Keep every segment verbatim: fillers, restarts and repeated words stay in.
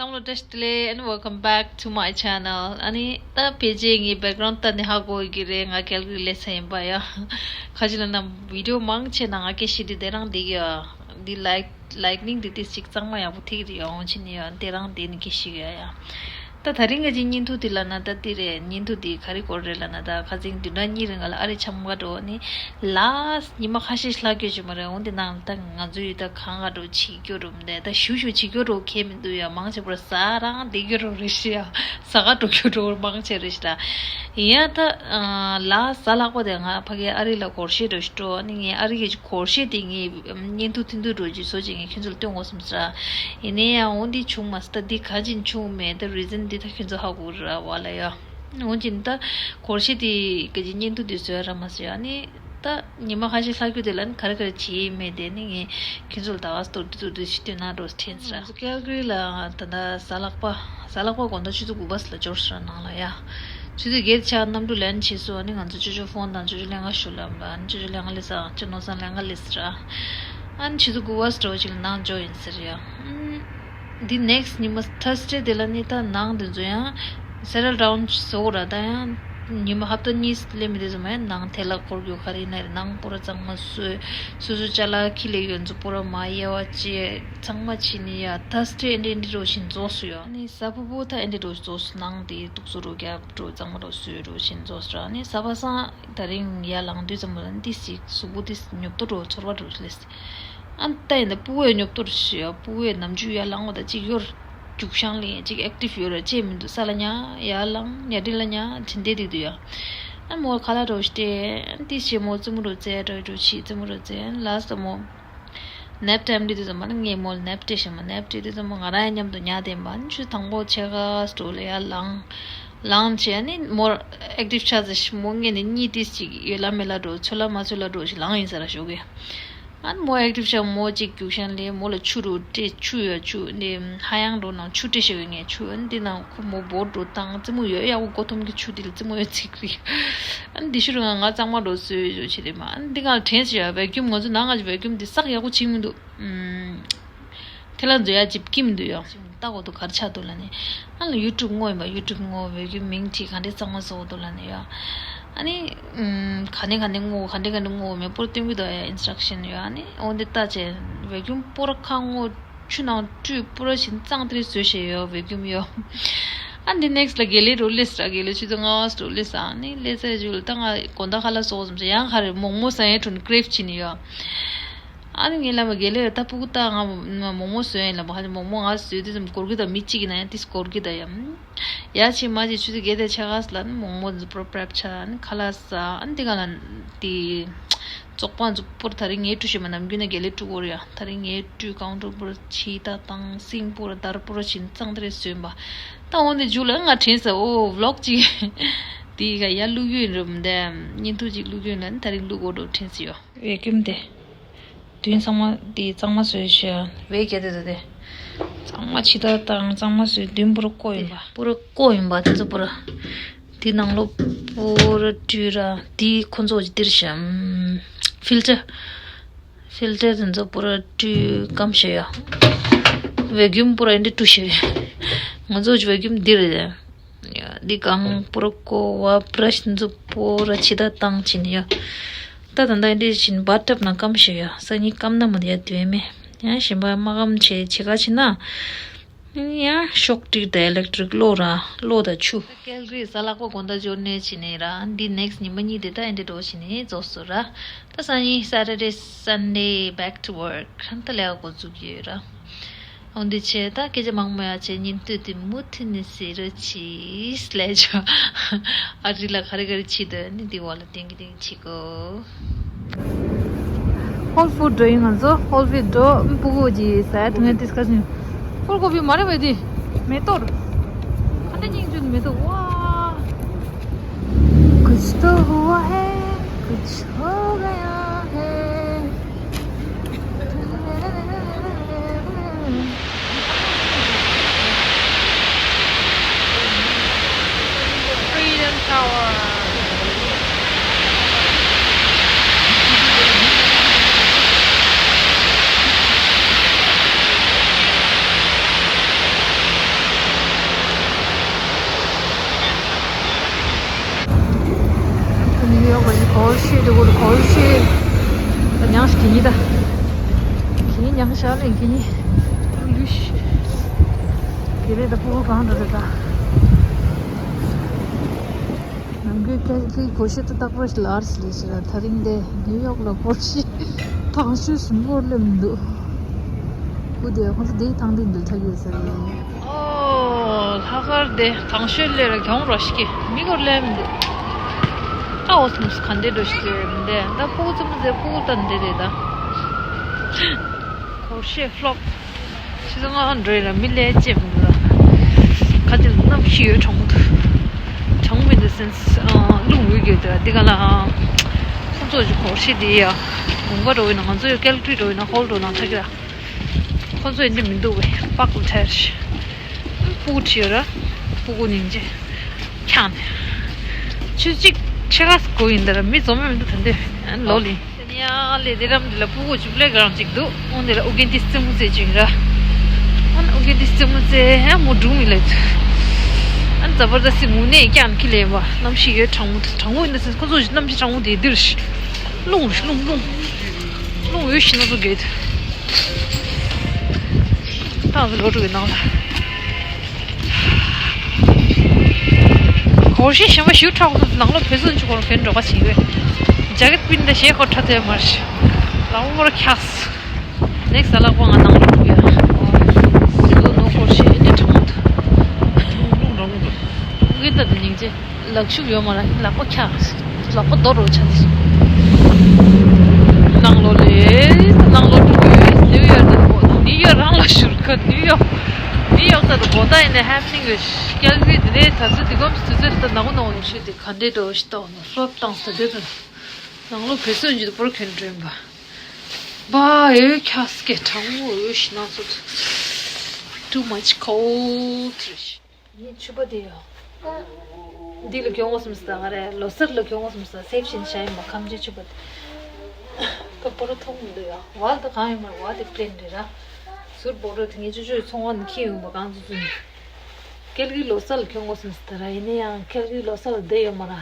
བསམ་བློ་བཀྲ་ཤིས་བདེ་ལེགས། And welcome back to my channel. ཨ་ནི་ད་ཕལ་ཆེར་ངའི་background ལྟ་ནས་ཧ་གོ་གི་རེད། ང་ཀལ་གྷི་རི་སླེབས་ཚར་ཡིན་པ་ཡ། ཁ་ཅིག་ལ་ན་video མང་ཆེ་ན་ང་སྐད་ཤེས་དེ་དེ་རང་བསྡད་ཀྱི་ཡ། འདི་light- lightning འདི་ཏིས་ཅིག་གཙང་མ་ཡག་པོ་ཐིག་རེད་ཡ། འོང་ཆེ་ནི་ཡ་དེ་རང་བསྡད་ནི་སྐད་ཤེས་ཀྱི་ཡ་ཡ། ད་དེ་རིང་གི་ཅིག་བརྙན་ཐུང་འདི་ལ་ན་ད་འདི་རེད། བརྙན་ཐུང་འདི་ག་རེ་སྐོར་རེད་ལབ་ན། ད་ཁ་སང་བདུན་ཕྲག་གཉིས་རིང་ལ་ཨ་རི་འཆམ་ག་འགྲོ་ནི་last ཉི་མ་ཁ་ཤས་ལྷག་གི་ཅིག་མ་རེད། འོན་ཏེ་ནང་ད་ང་ཚོ་ཡི་ད་གང་ག་འགྲོ་བྱེད་རྒྱུ་རུ་མ་འདས། ད་ཞུ་ཞུ་བྱེད་རྒྱུ་རུ་ཁེལ་མི་འདུག་ཡ། མང་ཆེ་བར་ཟ་རང་བསྡད་རྒྱུ་རུ་རེད་ཤི་ཡ། ཟ་ག་འགྲོ་རྒྱུ་རུ་མང་ཆེ་རེད་ཤི་ད། ཡིན་ཡ་ད་ལ་ཟ་ལྷག་པ་དེ་ང་ཕ་གི་ཨ་རི་ལ་སྒོར་གཞས་འགྲོ་ཞིག་འགྲོ་ནི། ངས་ཨ་རི་གི་སྒོར་གཞས་དེ་ངས་བརྙན་ཐུང་ཐུང་ཐུང་འགྲོ་ཅིག་བཟོ་ཅིག་ངས་ཁྱོད་ཚོ་ལ་སྟོན་དགོས་བསམ་ཟེར། ཡིན་ནའི་ཡང་འོན་ཏེ་བྱུང་མ་སོང་། ད་འདི་ག་ཅིག་བྱུང་མེད། ད་reason འདི་ད་ཁྱོད་ཚོ་ཧ་གོ་ར་བ་ལ་ཡ། འོན་ཀྱང་ད་སྒོར་གཞས་དེ་ག་ཅིག་བརྙན་ཐུང་དེ་བཟོས་ར་མ་བཟོས་ཡ་ནི། ད་ཉི་མ་ཁ་ཤས་ལྷག་རྒྱུ་དེ་ལ་ནི་ག་རེ་ག་རེ་བྱས་མེད་དེ་ནི་ངས་ཁྱོད་ཚོ་ལ་ད་ག་སྟོར་དུ་དུ་དུ་ཞིག་སྟོན་ན་འགྲོ་དྲན་ཟེར། ང་ཚོ་ཀལ་གྷི་རི་ལ་ད་ད་གཟའ་ལྷག་པ་གཟའ་ལྷག་པ་དགོང་དག་ཆུ་ཚོད་དགུ་པ་ཙམ་ལ་འབྱོར་སོང་ར་ནང་ལ་ཡ། ཆུ་ཚོད་བརྒྱད་ཆགས་གནམ་གྲུ་land བྱས་སོང་ནི། ང་ཚོ་ཅོ་ཅོ་ཕོན་དང་ཅོ་ཅོ་ལྷན་ཁང་ཞུ་ལབ་པ་ནི། ཅོ་ཅོ་ལྷན་ཁང་སླེབས་ས་ཅོ་ནོར་བཟང་ལྷན་ཁང་སླེབས་ཟེར་ར། ཨ་ནི་ཆུ་ཚོད་དགུ་པ་ཙམ་འགྲོ་ཅིག་ལ་ནང་འབྱོར་ཡིན་ཟེར་ཡ། འདི་next ཉི་མ་Thursday དེ་ལ་ནི་ད་ནང་དེ་ཚོ་ཡང་settle down བཟོ་དགོས་ར། ད་ཡང་ཉི་མ་ཧབ་ཏ་གཉིས་སླེབས་མི་དེ་ཚོ་མ་ཡང་ནང་དེ་ལ་སྐོར་རྒྱུ་ག་རེ་ཡིན་ན་རེད། ནང་པུ་ར་གཙང་མ་བཟོས། སོ་སོ་ཅ་ལག་ཁྱི་ལས་ཡོན་ཚོ་པུ་ར་མ་དབྱེ་བ་བཅས་གཙང་མ་བྱས་ནི་ཡ། Thursday ཨེ་འདྲ་ཨེ་འདྲ་རོ་བཞིན་རྫོགས་སུ་ཡོད་ནི། གཟའ་ཕུར་བུ་ད་ཨེ་འདྲ་རོ་རྫོགས་སུ་ནང་དེ་ཏོག་ཙོ་རོ་རྒྱབ་རོ་གཙང་མ་རོ་བཟོས་རོ་བཞིན་རྫོགས་སུ་ར་ནི། གཟའ་པ་སངས་ད་རིང་ཡར་ལངས་དུས་ཙམ་པ་ལ་འདི་ཞིག་གཟུགས་པོ་འདི་ཉོབ་ཏོ་འགྲོ་ཚོར་བ་འགྲོ་སླེབས། ཨ་ནི་ད་ཡིན་ད་ཕུར་བུ་ཉོབ་ཏོ་རེ་ཞིག་ཡ། ཕུར་བུ་ནམ་རྒྱུན་ཡར་ལངས་པ་ད་ཅིག་ཡོར་རྒྱུག་ཤང་ལེན་ཅིག་active ཡོད་ར་ཅེས་མི་འདུག་ས་ལ་ཉ་ཡར་ལངས་ཉ་དྲིན་ལ་ཉ་དྲིན་དེ་དེ་འདུག་ཡ། ཨ་ནི་མོ་ཁ་ལག་འགྲོ་ཞིག་སྟེ་ཨ་ནི་ཏི་ཞེ་མོ་རྩེད་མོ་འགྲོ་རྩེ་འགྲོ་འགྲོ་ཆི་རྩེད་མོ་འགྲོ་རྩེ་ཨ་ནི་last མོ། nap time འདི་དུས་ཙམ་པ་ནི་ངས་མོ་ལ་nap སྤྲད་ཤེས་མ་nap སྤྲད་དུས་ཙམ་པ་ང་རང་ཡང་མཉམ་དུ་ཉལ་བསྡད་པ་ནི་ཆུ་དང་པོ་ཕྱེད་ཀ་སྤྲོ་ལ་ཡར་ལངས། ལངས་བྱས་ནི་མོར་active ཆགས་ཚེ་མོ་ངས་ནི་གཉིད་ཏིས་ཅིག་ཡོད་ལ་མེད་ལ་འགྲོ་ཚོད་ལ་མ་ཚོད་ལ་འགྲོ་ཞིག་ལངས་ཡིན་ས་ར་ཞོག་གི། ཨ་ནི་མོ་active ཆགས་མོ་གཅིག་རྒྱུག་ཤང་ལས་མོ་ལ་ཆུ་རུ་སྤྲད་ཆུ་ཡོད་ཆུ་ནི་ཧ་ཡང་འགྲོ་ནང་ཆུ་སྤྲད་ཤེས་ཡོད་ངས་ཆུ་ཨ་ནི་འདི་ནང་ཁུ་མོ་བོར་འགྲོ་བཏང་རྩེད་མོ་ཡོད་ཡག་པོ་མགོ་འཐོམ་གི་ཆུ་འདི་ལ་རྩེད་མོ་ཡོད་ཚིག་རི། ཨ་ནི་འདི་ཤུ་རུ་ང་ང་གཙང་མ་འགྲོ་སོས་ཡོད་ཆེ་རེད་མ་ཨ་ནི་འདི་གང་དྲན་ཤེས་ཡ་vacuum ང་ཚོ་ནང་ང་ཅི་vacuum འདི་བསགས་ཡག་པོ་བྱེད་མི་འདུག་ཐེ་ལ་འཛོལ་ཡ་ཅིབ་ཀིམ་འདུག་ཡོ། ལྟ་དགོས་འདུག་ག་རེ་ཆགས་འདུག་ལ་ནི། ཨ་ལ་YouTube བསྔོ་ཡིན་པ་YouTube བསྔོ་བའི་གི་མིང་བྲིས་ག་འདྲས་གཙང་མ་བཟོ་འདུག་ལ་ནི་ཡོ། ཨ་ནི་ག་ནས་ག་ནས་བསྔོ་ག་འདྲས་ག་འདྲས་བསྔོ་མེད་པོར་སྟོན་གི་འདུག་ཡ་instruction ཡོ། ཨ་ནི་འོ་འདི་ལྟ་བྱས་བའི་གི་པོ་ར་ཁ་བསྔོ་ཆུ་ནང་བཀྲུས་པོ་ར་བཞིན་གཙང་དེ་རེ་བཟོས་བྱས་ཡོ་བའི་གི་ཡོ། ཨ་འདི་next ལ་དགེ་ལེ་རུ་སླེབས་ར་དགེ་ལེ་ཆུ་ཚོད་ལྔ་པ་རུ་སླེབས་ཨ་ནི་སླེབས་ཚར་རྗེས་ལ་ད་ང་དགོང་དག་ཁ་ལག་བཟོ་བསམ་སོང་ཡང་ཁ་རེ་མོག་མོག་ཟ་ཡའི་དྲུང་crave བྱས་ནི་ཡོ། ཨ་ནི་ངའི་བླ་མ་དགེ་ལེགས་ད་ཕྲུ་གུ་ད་ང་མོག་མོག་བཟོས་ཡིན་ལ་མ་ཧ་ཅང་མོག་མོག་ང་བཟོས་དུས་ཙམ་སྒོར་གི་ད་མི་གཅིག་གི་ན་ཡང་དེ་སྒོར་གི་ད་ཡ། ཡ་ཆེ་མ་ཆེ་ཆུ་ཚོད་བརྒྱད་དང་ཕྱེད་ཀ་ལ་ནི་མོག་མོག་འཛུ་པོ་ར་prep ཆ་ཨ་ནི་ཁ་ལག་ཟ་ཨ་ནི་དེ་ག་ལ་དེ་བཙོག་པ་འཛུ་པོ་ར་ད་རིང་ངའི་བཀྲུ་ཤེས་མ་ནམ་རྒྱུན་ན་དགེ་ལེགས་བཀྲུ་གོ་ར་ཡ་ད་རིང་ངའི་བཀྲུས་གང་བཀྲུ་པོ་ར་ཕྱི་ད་དང་སིང་པོ་ར་དར་པོ་ར་བྱིན་གཙང་དེ་རེ་བཟོས་པ་ད་འོ་འདི་མཇུག་ལ་ང་དྲན་ས་ཨོ་vlog ཅིག་དེ་ག་ཡ་བླུག་རྒྱུ་ཡིན་རུང་དེ་བརྙན་ཐུང་ཅིག་བླུག་རྒྱུ་ཡིན་ལ་ནི་ད་རིང་བླུག་གོ་འགྲོ་དྲན་ས་ཡོད། བའི་ཀུམ་དེ། དུས་གཙང་མ་དེ་གཙང་མ་བཟོས་ཤག་བའི་ག་དེ་དེ་དེ། གཙང་མ་ཕྱི་དར་དང་གཙང་མ་བཟོས་མདུན་པུ་ར་ཀོ་ཡིན་པ། པུ་ར་ཀོ་ཡིན་པ་དེ་ཚོ་པུ་ར། དེ་ནང་ལོ་པུ་ར་བཀྲུས་ར་དེ་ཁོ་ཚོ་ཅིག་དེར་ཤག་ཕིལ་ཏར། ཕིལ་ཏར་དེ་ཚོ་པུ་ར་བཀྲུས་སྐམ་ཤག་ཡ། བའི་ཀུམ་པུ་ར་འདི་བཀྲུས་ཤག་ཡ། ང་ཚོ་ཅིག་བའི་ཀུམ་འདི་རེད། ཡ་འདི་གང་པུ་ར་ཀོ་བ་brush འཛུགས་པོ་ར་ཕྱི་ད་བཏང་ཕྱིན་ཡ། ད་ད་ད་འདི་བཞིན་bath tub ནང་སྐམ་ཤེས་ཡ་ས་ཉིན་སྐམ་ན་མ་ཡ་དུས་མེད་ཡ་ཞིམ་པ་མ་སྐམ་ཆེ་ཆེ་ག་ཕྱིན་ན་ཡ་ཤོག་ཏྲིག་ད་electric གློག་ར་གློག་ད་ཆུ། ཀལ་གྷི་རི་གཟའ་ལྷག་པ་དགོང་དག་འབྱོར་ནས་ཕྱིན་ནས་ར་འདི་next ཉི་མ་གཉིས་དེ་ད་ཨེ་འདྲ་འགྲོ་ཕྱིན་ནས་རྫོགས་སོ་ར། ད་སང་ཉིན་Saturday Sunday back to work ད་ལས་ཀ་འགོ་འཛུགས་ཡོད་ར། འོན་ཏེ་ཆེ་ད་སྐད་ཆ་མང་མོ་ཡ་ཆེ་ཉིན་ལྟོས་དེ་མུ་མཐུད་ནས་ཟེར་རོ་ཆིས་ལས་ཆོ། ཨ་རི་ལ་ག་རེ་ག་རེ་ཆི་དོ་ནི་འདི་བ་ལ་ཏེང་གི་ཏེང་ཆི་གོ། Whole Food འགྲོ་ཡིན་ང་ཚོ་Whole Food འགྲོ་ཕྲུ་གུ་ཅི་ཟ་དུ་ངས་discuss ནི། ཧོལ་ཀོ་པི་མ་རེད་བས་དེ་མེ་ཏོག་ཁ་ཏ་སྙིང་རྗེ་མེ་ཏོག་ཝ། कुछ तो हुआ है, कुछ हो गया है। Freedom Tower. གོར་ཤེ་དེ་གོར་གོར་ཤེ། ད་མྱང་ཤི་གི་ཉི་ད། གི་ཉི་མྱང་ཤ་ལེ་གི་ཉི། ལུས་ཤི། དེ་རེད་ད། སྤུ་གུ་གང་འགྲོ་རེད་ད། ནམ་རྒྱུན་ཀལ་གི་གོར་ཤེ་ད་རྟག་པར་ལ་ཨར་སི་ལས་ཤི་ར། ཐ་རིང་དེ་ནིའུ་ཡོག་ལ་གོར་ཤེ་ཐང་ཤོས་སུ་མོར་ལེམ་འདུག་སྐུ་དེ་ཁོང་ཚོ་དེའི་ཐང་དེ་འདུག་ཐག་ཡོད་ས་རེད། ཨོ། ལྷག་དཀར་དེ་དང་ཤོད་ལས་ར་གྱོང་རོ་ཞིག་གི་མི་གོར་ལེམ་འདུག་ཨ་འོ་སུམ་སུ་ག་འདྲེ་འགྲོ་ཞིག་དེ་མི་འདེ་ད། སྤུ་གུ་ཙམ་ཟེ་སྤུ་གུ་ད་འདེ་དེ་ད། གོར་ཤེ་ཕློབ། ཕྱི་ཚོ་ང་འགྲོ་ཡི་ལ་མི་ལས་ཅེ་མི་འདུག་ལ། ཁ་ཅིག་གནམ་གཤིས་ཡོད་གྲང་མོ་འདུག་གྲང་མོ་མིན་འདུག་སེམས། རླུང་འུད་གྱོད་འདུག་འདི་ག་ལ། ཁོང་ཚོ་ཅིག་གོར་ཤེ་དེ་ཡ། དགོན་པ་འགྲོ་ཡི་ན། ང་ཚོ་ཡ་ཀལ་ཀི་རི་འགྲོ་ཡི་ན་ཧོལ་འགྲོ་ན་ཐག་གི་ར། ཁོང་ཚོ་ཡིན་འདི་མི་འདུག་བས་པག་ལ་ཐར་ཤི། སྤུ་གུ་ཁྲིད་ཡོད་ར། སྤུ་གུ་སྙིང་རྗེ། ཁྱང་ནས། ཆུ་གཅིག་ཆེ་ཁ་སྐོ་ཡིན་འདི་ར། མི་འཛོམས་མི་འདུག་ད་འདི་ལོ་ལི། ཡ་ལེ་དེ་རམ་འདི་ལ་སྤུ་གུ་ཅིག་པླེ་གྷ་རའུན་ཌི་ཅིག་འདུག་འོན་འདི་ལ་ཨུ་རྒྱན་ཏི་རྩེད་མོ་རྩེ་ཅིག་ར། འོན་ཨུ་རྒྱན་ཏི་རྩེད་མོ་རྩེ་ཡ་མོ་སྒྲུང་མི་ལེ། འོན་ཛ་བར་དསྟི་དངོས་གནས་ཀྱང་ཁི་ལེ་བ། གནམ་གཤིས་ཡོད་གྲང་མོ་གྲང་མོ་ཡིན་འདི་སེམས། ཁོ་ཚོ་གནམ་གཤིས་གྲང་མོ་དེ་འདིར་ཤི། རླུང་རླུང་རླུང་རླུང་ཡོད་ཤི་ན་ཚོ་གེད། ཏང་གི་ལོ་དྲུག་གི་ནང་ལ། གོར་ཤེ་ཞེ་མ་ཞུ་ཁྲག་ནང་ལོ་བེ་སོན་ཆུ་གོར་གན་འགྲོ་ག་ཞིག་ཡོད། ཇ་ཀེད་པིན་ད་ཞེ་གོ་ཁྲ་ཐེ་མར་ཤི། ལ་འོར་ཁྱགས། ནེག་སི་ལག་པ་ང་ནང་ལོ་ཡ། ལོ་ནོ་གོར་ཤེ་ཨེ་ནེ་ཁྲག་མོ་ད། ངེད་ད་དུ་སྙིང་རྗེ། ལག་ཤུབས་ཡོད་མ་ར་ལག་པ་ཁྱག་ལག་པ་རྡོ་རུ་ཆགས། ནང་ལོ་ལས་ནང་ལོ་དྲུག་ནིའུ་ཡོག་ནིའུ་ཡོག་རང་ལ་ཤུར་ཁ་ནིའུ་ཡོག་ནིའུ་ཡོག་ད་དུ་གོ་ད་ཡིན་ནས་ཧེ་པ་ནིང་གི་ཀལ་གི་དེ་རེད། ད་ཚོད་དེ་གོམས་དུས་ཚོད་ད་ནག་པོ་ནག་པོ་ནོ་ཤི་དེ་ག་འདྲེ་འགྲོ་ཤི་ཏོག་ནོ་སོབ་བཏང་ས་དེ་དུ་ནང་ལོ་བེ་སོན་གྱི་དུ་པོར་ཁེན་འདྲེན་པ་བ་ཨེ་ཁྱག་སྐད་གྲང་མོ་ཨེ་ཤི་ན་ཚོད། Too much cold. ངའི་ཕྱུ་པ་དེ་ཡོ། འདི་ལ་གྱོང་ངོ་སུམ་སྟ་ག་རེ་ལོ་སར་ལ་གྱོང་ངོ་སུམ་སྟ་སེབ་ཤིན་ཤ་ཡིན་པ་ཁམ་ཆེ་ཕྱུ་པ་དེ། ད་པོ་ར་ཐོང་མི་འདུག་ཡ། བ་ད་གང་ཡོད་མ་རེད། བ་དེ་པླེན་རེད་ར། ཟུར་པོ་ར་དེ་ངས་ཅོ་ཅོའི་ཚོང་བ་ནས་ཁྱེར་ཡོང་པ་གང་ཚོ་ཚོ་ནས། ཀལ་གི་ལོ་སར་ལ་གྱོང་ངོ་སུམ་སྟ་ར་ཡིན་ན་ཡང་ཀལ་གི་ལོ་སར་ལ་བསྡད་ཡོད་མ་ར།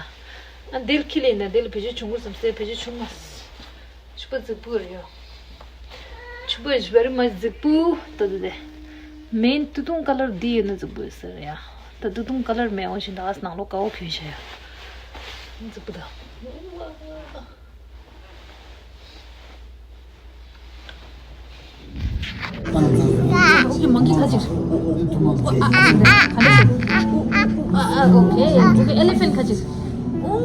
ཨ་འདི་ལ་ཁྱི་ལེན་ན་འདི་ལ་བེད་སྤྱོད་བྱུང་གི་སུམ་སྟ་བེད་སྤྱོད་བྱུང་མ། ཕྱུ་པ་རྫིག་པོ་རེད་ཡོ། ཕྱུ་པ་is very much རྫིག་པོ་ད་དུ་དེ། མེན་ཏུ་ཏུང་ཀ་ལར་འདི་ཡོད་ན་རྫིག་པོ་ཡོད་ཟེར་ཡ། ད་ཏུ་ཏུང་ཀ་ལར་མེད་འོང་ཞིང་ད་ཨ་ནང་ལོ་ཀ་བོ་གྱོན་ཤ་ཡ། རྫིག་པོ་ད། ཨོ་ཁེ། མང་ཀི་ཁ་ཅིག་ཨ་ཨ་ཨ་ཨོ་ཁེ། ཨེ་ལི་ཕེན་ཁ་ཅིག་ཨོ་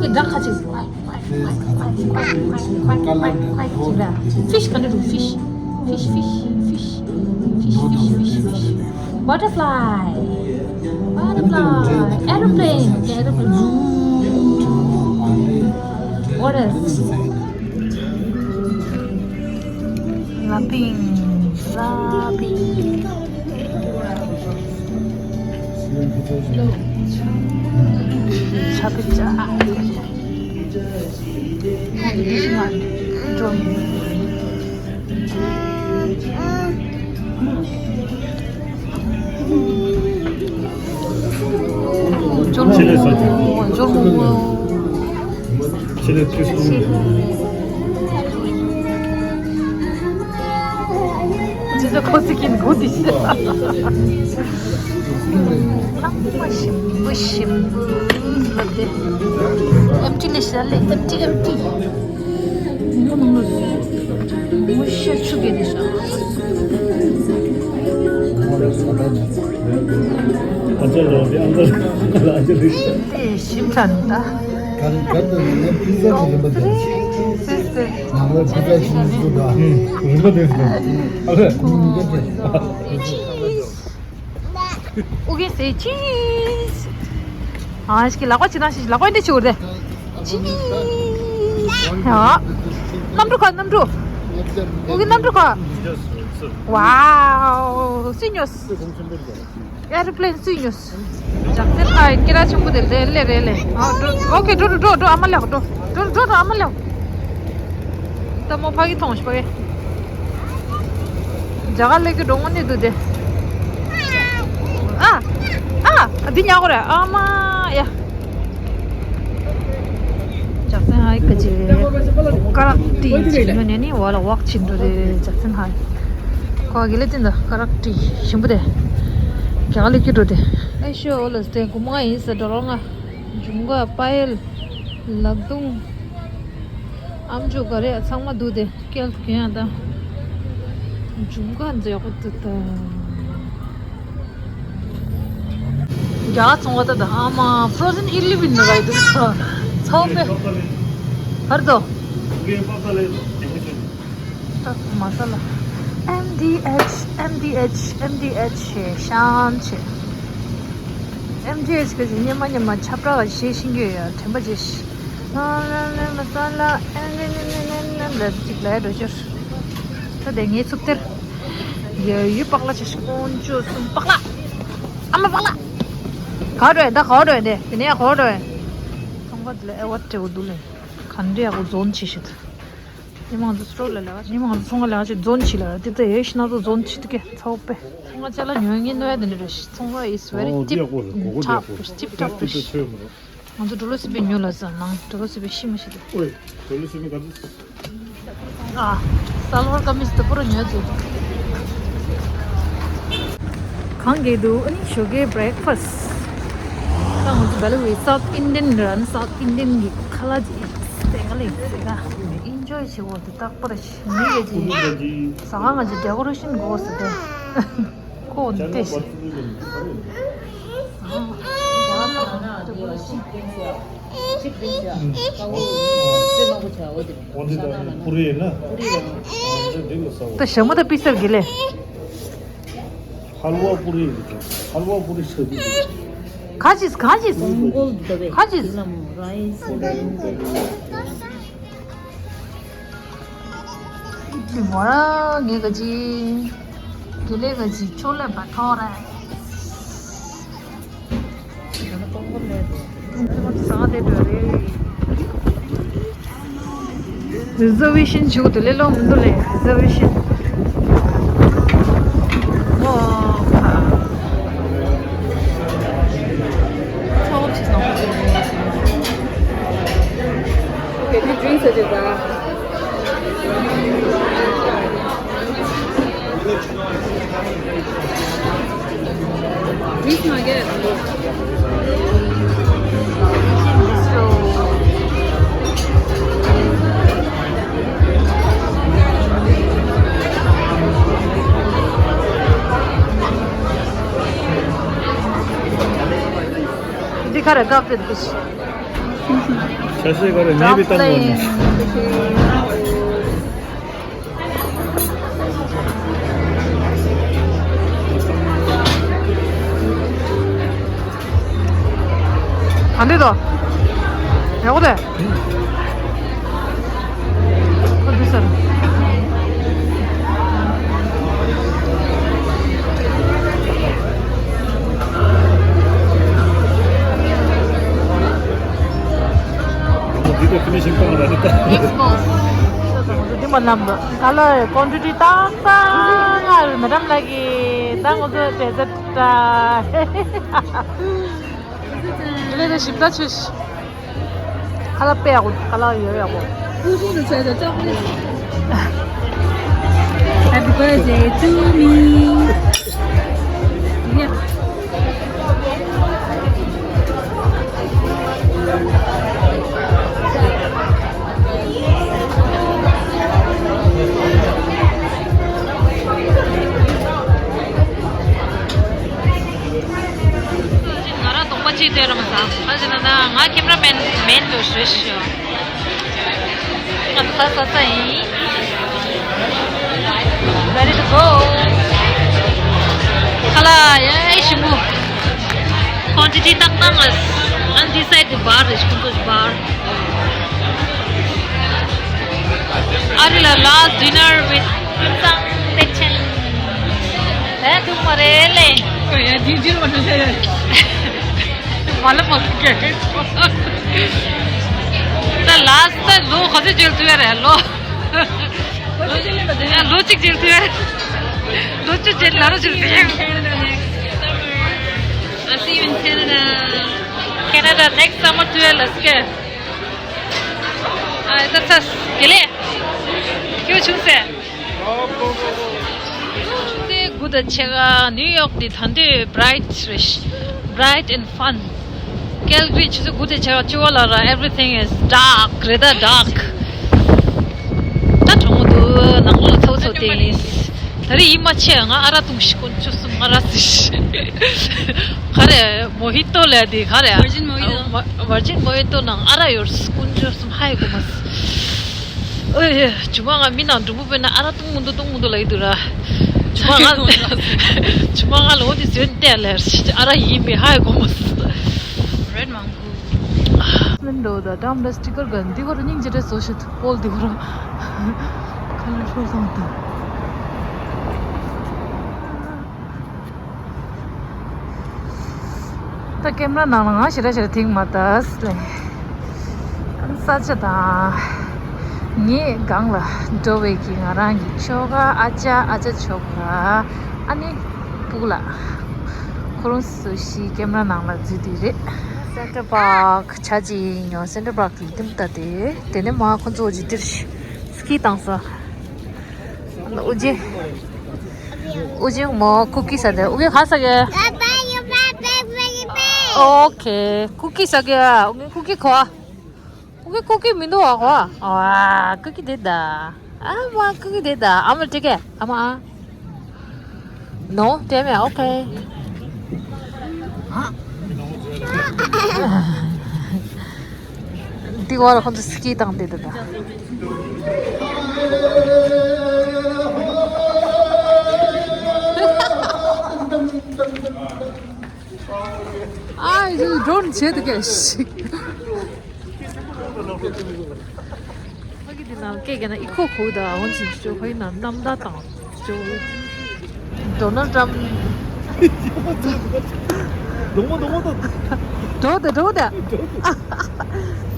ཁེ། ཌག་ཁ་ཅིག་ཕིཤ་ག་འདྲ་འདུག་ཕིཤ། ཕིཤ་ཕིཤ་ཕིཤ་ཕིཤ་ཕིཤ་ཕིཤ་ཕིཤ། Butterfly. Butterfly. Aeroplane. Aeroplane. What else? Flapping. Flapping. Chapcha. ཆེ་ལེ་སོ་ཆེ། ཆེ་ལེ་ཁྲི་སུ། ཅི་ཟེར་ཁོ་ཚིག་གིན་གོ་དེ་ཤི། ལྷག་མ་ཞིམ་པོ་ཞིམ་པོ་ལབ་དེ། ཨེམ་ཊི་ལེ་ཤ་ལེ་ཨེམ་ཊི་ཨེམ་ཊི། མོ་ཤ་ཆུ་གེ་དེ་ཤ། ཨ་ཅག་ལོ་དེ་ཨ་མ་ལ་ཨ་ཅག་ལེ་ཤ། དེ་ཞིམ་ཐང་ད། ག་རེ་ག་རེ་ནས་པི་ཛ་གི་རིན་པ་དེ། ནང་ལ་པི་ཛ་ཞིག་བཟོ་དང་། རིན་པ་དེ་རེད། ཨ་ལས། ཨུ་གེ་སེ་ཅིས། ཨ་ཞིག་ལག་པ་ཅི་ན་ཞིག་ལག་པ་འདི་ཆུ་བར་དེ། ཅིས། ཡ། གནམ་གྲུ་ཁ་གནམ་གྲུ། ཨུ་གེ་གནམ་གྲུ་ཁ། ཝའོ། སུས་ཉོས། ཨེ་རོ་པི་ལེན་སུས་ཉོས། ཇག་སེར་ཁ་ཡིན་ཀེ་ར་ཆེན་པོ་དེ་ལེ་ལེ་རེ་ལེ། ཨ་འགྲོ། ཨོ་ཁེ་འགྲོ་འགྲོ་འགྲོ་འགྲོ་ཨ་མ་ལེགས་འགྲོ། འགྲོ་འགྲོ་འགྲོ་ཨ་མ་ལེགས། ད་མོ་ཕ་གི་མཐོང་ཞིག་ཕ་གི། ཇ་ག་ལེགས་ཀྱི་འགྲོ་དངོས་གནས་འདུག་དེ། ཨ། ཨ། འདི་ཉག་གོ་རེད་ཨ་མ་ཡ། ཨའི་ཀ་ཅི་ཀ་རག་ཏི་ཅི་ཉོ་ནས་ནི་བ་ལ་ཝག་ཕྱིན་འགྲོ་དེ་ཇག་སན་ཧའི། ཁོ་གི་ལེ་ཏིན་ད་ཀ་རག་ཏི་ཞིམ་པོ་དེ་ག་ལེ་ཀི་འགྲོ་དེ། ཨའི་ཤོ་ཨོ་ལ་སྟེ་གུ་མ་ཡིན་ས་འགྲོ་རོགས་ང་། འབྱུང་ག་པ་ཡེལ། ལག་རྡུང་། ཨམ་ཅོག་ག་རེ་ཚང་མ་འདུག་དེ་སྐྱེལ་གྱོན་ཡང་དང་། འབྱུང་ག་མཛེས་པོ་འདུག་ད། རྒྱ་ཚོང་བ་ད་ད་ཨ་མ་frozen ཨི་ལི་བིན་ར་འདུག་ཚ་ཚ་བོ་པེ། ཧར་དོ། མ་ས་ལ། M D H M D H M D H ཞེས་ཤང་ཆེ། M D H གི་ཉི་མ་ཉི་མ་ཁྱབ་བསྒྲགས་བྱེད་བཞིན་ཡོད་ཡ་དྲན་པ་བྱེད་ཤི། ལ་ལ་ལ་ལ་ལ་ལ་ལ་ལ་ལ་ཅིག་ལ་འགྲོ་ཤར། ད་དེ་ངའི་ཚུགས་ཐེར། ཡ་ཡུ་པག་ལ་ཆ་ཤི་ཀོན་ཅོ་སུམ་པག་ལ། ཨ་མ་པག་ལ། ག་འགྲོ་ཡ་ད་ག་འགྲོ་ཡ་དེ་དེ་ནས་ག་འགྲོ་ཡ། ཚོང་པ་དེ་ལ་ཨེ་ཝ་སྤྲེའུ་འདུག་ལེ། ག་འདྲ་ཡག་པོ་ཛོན་ཆེ་ཤི་ད། ཉི་མ་ང་ཚོ་སི་ཊོར་ལ་ལས་ཀ་ཉི་མ་ང་ཚོ་ཚོང་ཁང་ལས་ཀ་བྱེད་ཛོན་ཆེ་ལ་དེ་ད་ཡེ་ཤི་ན་ཚོ་ཛོན་ཆེ་དུ་ཀེ་ཚ་བོ་པེ། ཚོང་ཁང་ཅ་ལག་ཉོ་ངེས་ནོ་ཡ་དེ་འདྲ་རེད་ཤི། ཚོང་ཁང་is very tip top, tip top རེད་ཤི། ང་ཚོ་འགྲོ་ལོ་སི་པེ་ཉོ་ལ་ཟ་ནང་འགྲོ་ལོ་སི་པེ་ཤི་མ་ཤི་དེ། ཨོའི། འགྲོ་ལོ་སི་པེ་ག་ཚོད། ཨ། སལ་ཝར་ཀ་མིས་དེ་པོ་རུ་ཉོས་འདུག་གང་གི་འདུག་ཨ་ནི་ཞོགས་ཀའི་breakfast། ད་ང་ཚོ་by the way South Indian ར་ནི་South Indian གི་ཁ་ལག་ཅིག་སེ་ག་ལེ་སེ་ག་enjoy བྱེད་འོ་དེ་རྟག་པར་ཞིག་མི་གི་ཅིག་ཟ་ཁང་ང་ཅིག་decoration དགོས་ཟེར་ཏེ། ཁོ་འདི་ལྟས་ཤིག་ཨོ་འདི་ད་པུ་རི་ཡིན་ན། ད་ཞྭ་མོ་ད་པི་སར་གི་ལེ། ཧལ་ཝ་པུ་རི་ཡིན་ད། ཧལ་ཝ་པུ་རི་ཟེར་གི་འདུག་ཁ་ཅིག་ཁ་ཅིག་ཁ་ཅིག་མོ་རང་ངེད་ཀ་ཅི། དགེ་ལེགས་ཀ་ཅི་ཕྱོགས་ལས་པ་ཐོག་རེད། ཟ་དེ་འགྲོ་རེད། Reservation བྱུག་དུ་ལེ་ལོ་མི་འདུག་ལེ་reservation། ཨོ་ཁ། ཚ་བོ་ཆེ་སོང་། དེ་ནི་drinks ཟེར་ཅིག་ད། Drinks མ་གས། འདི་ག་རེ་དགའ་བོ་འདུག་ཆ་ཤས་ག་རེ་ངས་བི་ཏང་བ་ནི། ག་འདི་དོ། ཡག་པོ་དེ། ཨ་འདི་ཟེར། འདི་ལ་ཕི་ནི་ཤིང་བཏང་ར་ནི་ད། འདི་མ་ལམ་དུ་ཁ་ལོ་ཀོན་ཊི་ཊི་ཏག་ཏག་ང་མེ་ཌམ་ལགས་ཀྱིས་ད་ང་ཚོ་དེ་ཚོ་ད། དེ་ལས་ད་ཞིབ་ལྟ་བྱོས་ཤིག་ཁ་ལག་དཔེ་ཡག་པོ། ཁ་ལག་ཡོད་ཡག་པོ། ཀུ་ཤུ་ནི་བྱས་ཏེ་ལྕགས་པོ། Happy birthday to me. ང་རང་གདོང་པ་གཅིག་སྟོན་ར་མ་ཟ། ཨ་ཅེ་ན་ན་ང་ཁེམ་ར་མེན་མེན་དུ་ཞུ་ཞུ། ང་ཚོ་ད་ཟ་ས་ཡིན། Ready to go. ཁ་ལག་ཡ་ཨེ་ཞིམ་པོ། ཀོན་ཊི་ཊི་ཏག་ཏག་ལ། And this side the bar is ཁོང་ཚོ་bar. ཨ་རི་ལ་last dinner with ཀུན་བཟང་བདེ་ཆེན། ཨེ་ཐུག་མ་རེད་ལེ། ཨོ་ཡ་ཇི་ཇི་རོ་ཏུ་ཤ་ཡ། མ་ལ་མ་ཁུ་ཀེ། ད་last ད་ལོ་ག་ཚོད་འཇལ་ཐུབ་ཡ་རེད་ལོ། ཡ་ལོ་གཅིག་འཇལ་ཐུབ་ཡ། ལོ་གཅིག་འཇལ་ལ་རོ་འཇལ་ཐུབ་ཡ། I'll see you in Canada. Canada next summer ཐུབ་ཡ་ལ་སྐད། ཨ་ད་ཚ་དེ་ལས་ཁྱོད་ཆུང་སེ། དེ་དགུ་དང་ཕྱེད་ཀ་ནིའུ་ཡོག་དེ་ད་འདོད་bright རེད། Bright and fun. Calgary ཆུ་ཚོད་དགུ་དང་ཕྱེད་ཀ་བཅུ་པ་ལ་ར་everything is dark རེད་ད། Dark. ད་གྲོང་མོ་འདུག་ནང་ལོགས་ཚ་བོ་ཚ་བོ་བསྟན་ཡིན། ད་རེས་ཡིད་མ་ཆེས། ང་ཨ་རག་འཐུང་ཤིག་དཀོན་མཆོག་གསུམ། ཨ་རག་ཟེར་ཤིག་ག་རེ་མོ་ཧི་ཏོ་ལབ་དེ་ག་རེ། Virgin mojito. Virgin mojito ནང་ཨ་རག་ཡོད། དཀོན་མཆོག་གསུམ། ཧ་ཡི་གོ་མ་སོང་། ཨོ་ཡེ། ཇུ་མ་ང་མི་ནང་འགྲོ་མོ་དཔེར་ན་ཨ་རག་འཐུང་མི་འདུག་འཐུང་མི་འདུག་ལབ་ཀྱི་འདུག་ར། ཇུ་མ་ང་ཇུ་མ་ང་ལོ་དེ་ཟོན་བལྟས་ལེར་ཨ་རག་ཡིན་མིན་ཧ་ཡི་གོ་མ་སོང་། Red mango. མིན་འགྲོ་ད་ཏམ་ལ་སི་ཊི་ཀར་ག་འདི་གོ་ར་སྙིང་རྗེ་རེད་བཟོ་ཤེས་ཐུབ་པོལ་འདི་གོ་ར་ཁ་ལ་ཧྲོ་སོང་ད། ད་ཀེམ་ར་ནང་ལ་ང་ཞེ་དྲག་ཞེ་དྲག་ཐིག་མ་ད་སི་ལེ། ས་ཆ་དང་ངའི་སྒང་ལ་འགྲོ་བའི་གི་ང་རང་གི་ཁྱོ་ག་ཨ་ཅག་ཨ་ཅག་ཁྱོ་ག་ཨ་ནི་སྤུ་གུ་ལ་ཁོ་རང་སུ་ཞིག་ཀེམ་ར་ནང་ལ་འཛུལ་དེ་རེད། སེན་ཊར་པཱརྐ་ཆ་ཅིག་ཡིན་ཡང་སེན་ཊར་པཱརྐ་གི་ཁྱིམ་ད་དེ་དེ་ནས་མ་ཁོ་ཚོ་ཅིག་དེར་སི་ཀི་བཏང་ས། ཨུ་རྒྱན། ཨུ་རྒྱན་མོ་ཀུ་ཀི་ཟ་དེ། ཨུ་རྒྱན་ག་ཟ་གི། ཨོ་ཁེ། ཀུ་ཀི་ཟ་གི། ཨུ་རྒྱན་ཀུ་ཀི་གོ། ཨུ་རྒྱན་ཀུ་ཀི་མི་འདུག་བ་གོ། ཨ་ཀུ་ཀི་དེ་ད། ཨ་མ་ཀུ་ཀི་དེ་ད། ཨ་མ་དྲི་གི། ཨ་མ་ཨ། No, damn it, okay. འདི་བར་ཁོང་ཚོ་སི་ཀི་བཏང་དེ་འདུག་ད། ཨ་ཡི་ཌོན་བྱེད་དུ་གས་ཤིག་ཕ་གི་འདི་ནང་སྐད་རྒྱག་ན་ཨི་ཁོ་ཁོ་ད་འོན་ཅིག་ཅོ་ཕ་གི་ནང་གནམ་བདག་དང་ཅོ། ཌོ་ནལ་ཊམ། རྡོག་མོ་རྡོག་མོ་དང་། འགྲོ་དེ་འགྲོ་དེ།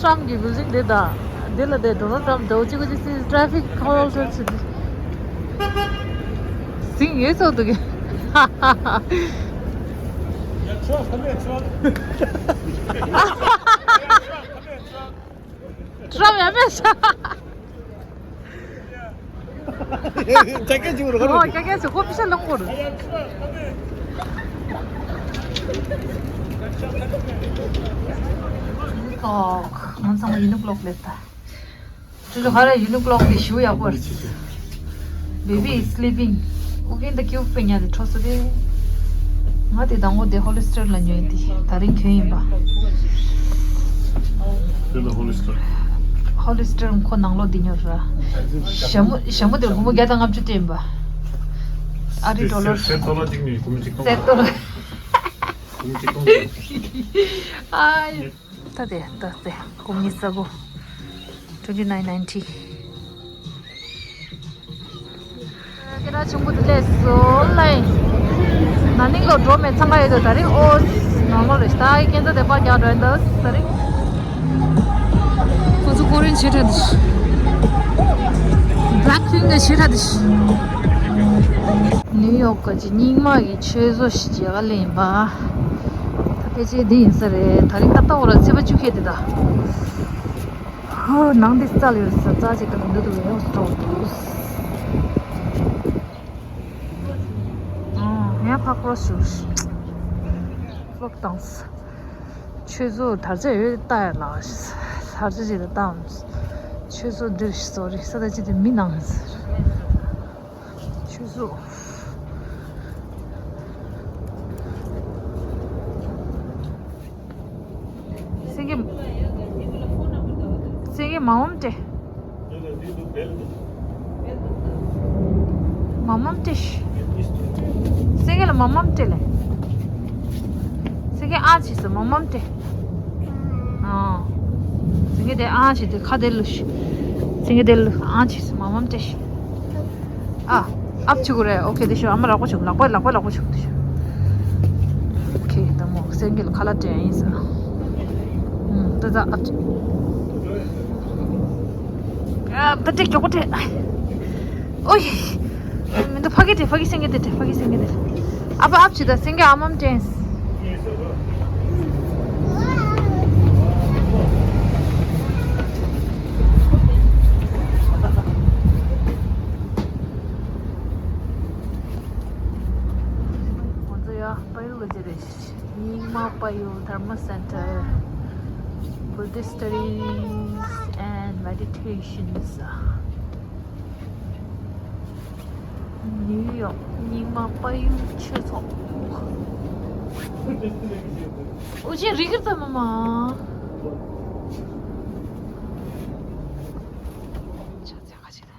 ཊམ་གི་བིལ་ཌིང་དེ་དང་། དེ་ལ་དེ་ཌོ་ནལ་ཊམ་འགྲོ་གཅིག་གཅིག་སི་ཊེ་ཕིག་ཁོལ་ཆོར་ཆུ་དེ། ཟིང་ངེ་ཚོགས་འདུག་གི། ཊམ་ཡ་མེད་ཤག་ཀྱ་ཀྱ་ཅིག་རོ། ཨོ་ཀྱ་ཀྱ་ཅིག་ཁོ་པི་ཤ་ལོང་གོ་རུ། ཨོ་ང་ཚང་མ་ཡུ་ནི་ཀློག་ལེབ་ད། ཅོ་ཅོ་ག་རེ་ཡུ་ནི་ཀློག་དེ་ཞུ་ཡག་པོ་རེད། Baby is sleeping. ཨུ་རྒྱན་དང་ཀྱུ་པེ་ཉ་དེ་འཕྲོ་སོ་དེ། ང་དེ་དང་པོ་དེ་ཧོ་ལི་སི་ཊར་ལ་ཉོས་དེ་ད་རིང་གྱོན་ཡིན་པ། དེ་ལ་ཧོ་ལི་སི་ཊར། ཧོ་ལི་སི་ཊར་ཁོ་ནང་ལོགས་དེ་ཉོས་ར། ཞྭ་མོ་ཞྭ་མོ་དེ་སྒོར་མོ་བརྒྱ་དང་ལྔ་བཅུ་སྤྲད་ཡིན་པ། ཨ་རི་ཌོ་ལར། སེ་ཊི་ཌོ་ལར་གཅིག་ནས་སྒོར་མོ་གཅིག་སྟོང་། སེ་ཊི་ཌོ་ལར། སྒོར་མོ་གཅིག་སྟོང་། ཨ་ཡ། ད་དེ་ད་དེ་སྒོར་མོ་ཉི་ཤུ་རྩ་དགུ། Twenty nine ninety. སྐད་གྲགས་ཆེན་པོ་དེ་སླེབས་སོང་ལེ། ན་ནིང་ལོ་འགྲོ་མེད་འཚང་ཁ་ཡོད་དོ། ད་རིང་ཨོ་ནོར་མལ་རེད། ད་ཨི་སྐད་ཆ་དེ་པར་རྒྱག་འགྲོ་ཡིན་ད་ད་རིང་། ཁོ་ཚོ་ཀོ་རེན་ཆེ་དྲགས་འདི། བྷ་ལེག་ཕིང་གི་ཆེ་དྲགས་འདི། ནིའུ་ཡོག་གི་རྙིང་མ་གི་ཆོས་བཟོ་ཞིག་མཇལ་ག་སླེབས་ཡིན་པ། ད་ཕལ་ཆེར་འདི་ཡིན་ས་རེད། ད་རིང་ཏག་ཏག་འོ་ར་ཚེས་པ་བཅུ་ཁེལ་དེ་ད། ཧོ་ནང་འདི་རྩ་ལ་ཡོད་ས་རྩ་ཅིག་དང་འདི་འདུག་ཡོད་ས་འགྲོ་འདུག་ཨ་ཡ་ཕ་ཁོ་སུ་ཕློག་བཏང་ས། ཆོས་བཟོ་དར་ཆ་ཡོད་ལྟ་ཡ་ལ་དར་ཆ་ཅིག་ལ་བཏང་། ཆོས་བཟོ་འདིར་སོ་རི་ས་ད་ཅི་དེ་མི་ནང་ས། ཆུ་ཚོད། སེང་གེ། སེང་གེ་མ་འོངས་ཏེ། མ་འོངས་ཏེ་ཤི། སེང་གེ་ལ་མ་འོངས་ཏེ་ལེ། སེང་གེ་ཨ་ཆི་སི་མ་འོངས་ཏེ། ཨ། སེང་གེ་དེ་ཨ་ཆི་དེ་ཁ་དེ་ལུ་ཤི། སེང་གེ་དེ་ལུ་ཨ་ཆི་སི་མ་འོངས་ཏེ་ཤི། ཨ། ཨབ་ཆུ་གུ་རེ། ཨོ་ཁེ་དེ་ཤོ་ཨ་མ་ལག་པ་ཆུ་ལག་པ་ལག་པ་ལག་པ་ཆུ་དེ་ཤོ། ཨོ་ཁེ་ད་མོ་སེང་གེ་ལ་ཁ་ལག་སྤྲད་ཡིན་ས། ཨུམ་ད་ད་ཨབ་ཆུ། ཨ་ད་དེ་མགྱོགས་པོ་དེ། ཨོ་ཡེ། མི་འདུག་ཕ་གི་དེ་ཕ་གི་སེང་གེ་དེ་དེ་ཕ་གི་སེང་གེ་དེ། ཨ་ཕ་ཨབ་ཆུ་ད་སེང་གེ་ཨ་མམ་དྲན། པ་ཡུལ་ག་ཅི་རེད། རྙིང་མ་པ་ཡུལ་Dharma Center, Buddhist studies and meditations. ནིའུ་ཡོག་རྙིང་མ་པ་ཡུལ་ཆོས་ཚོགས། ཨོ་ཅེ་རི་ཀིར་ཙམ་མ་མ། ཆ་ཚང་ག་ཅི་ད་ཡིན།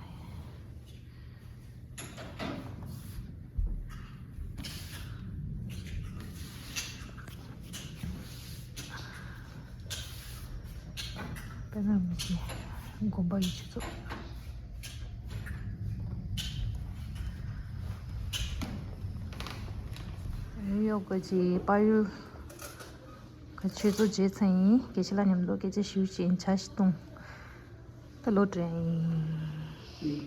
དཔེར་ན་མི་ཚེ་དགོན་པ་ཡི་ཆུ་ཚོད། ཡོ་ག་ཅི་པ་ཡུལ་ག་ཆུ་ཚོད་བརྗེད་ཚར་ཡིན། དགེ་བཤེས་ལགས་མཉམ་དུ་སྐད་ཆ་ཞུ་བཞིན་ཇ་ཞིག་བཏུང་། ད་ལོ་དྲན་ཡིན།